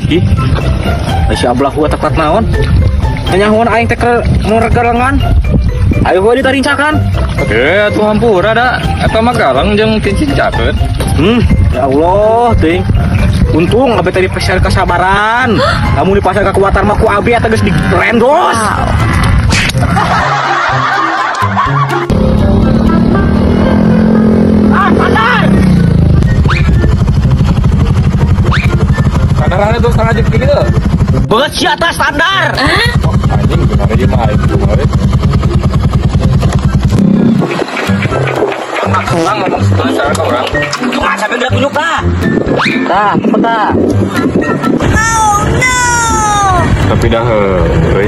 Ih, si ablah gua teklat naon? Nyahoan aing teh keur galengan. Ayo gua ditarincakan. Eh, atuh hampura da. Eta mah galang jeung cincakeun. Ya Allah, ting. Untung abi tadi pasar kesabaran. Kamu di pasar kekuatan mah ku abi eta geus direndos. Ah, standar. Standarnya tuh setengah jam gini tuh. Banget si atas standar. Oh, anjing gimana dia mah aing. Orang ngomong setelah ke orang. Cuma sampai udah tunjuk lah. Tah, cepet dah. Oh no. Tapi dah heuy.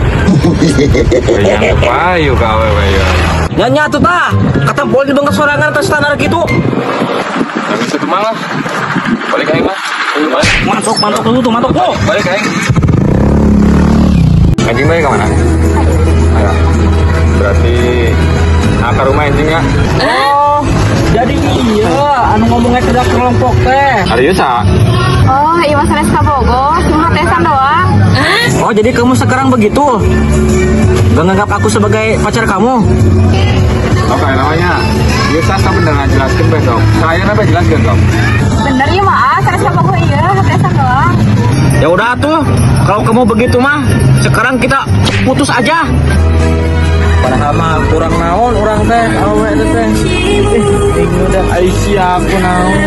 Yang payu ka awewe ya. Nya tuh tah. Kata boleh dibengkak sorangan atas standar gitu. Tapi satu malah. Balik aing mah. Masuk, mantok dulu tuh, mantok tuh. Balik aing. Anjing balik ke mana? Ayo. Berarti akar rumah anjing ya? Oh, jadi iya, anu ngomongnya kerja kelompok teh. Ada Yusa? Oh, iya mas Reska Bogor, cuma tesan doang. Oh, jadi kamu sekarang begitu? Gak nganggap aku sebagai pacar kamu? Oke, namanya Yusa beneran jelaskan besok. Saya apa jelaskan dong? Bener ya maaf, Reska Bogor iya, tesan doang. Ya udah tuh, kalau kamu begitu mah, sekarang kita putus aja. Padahal mah kurang naon orang teh, awe teh. Ini udah Aisyah aku naon.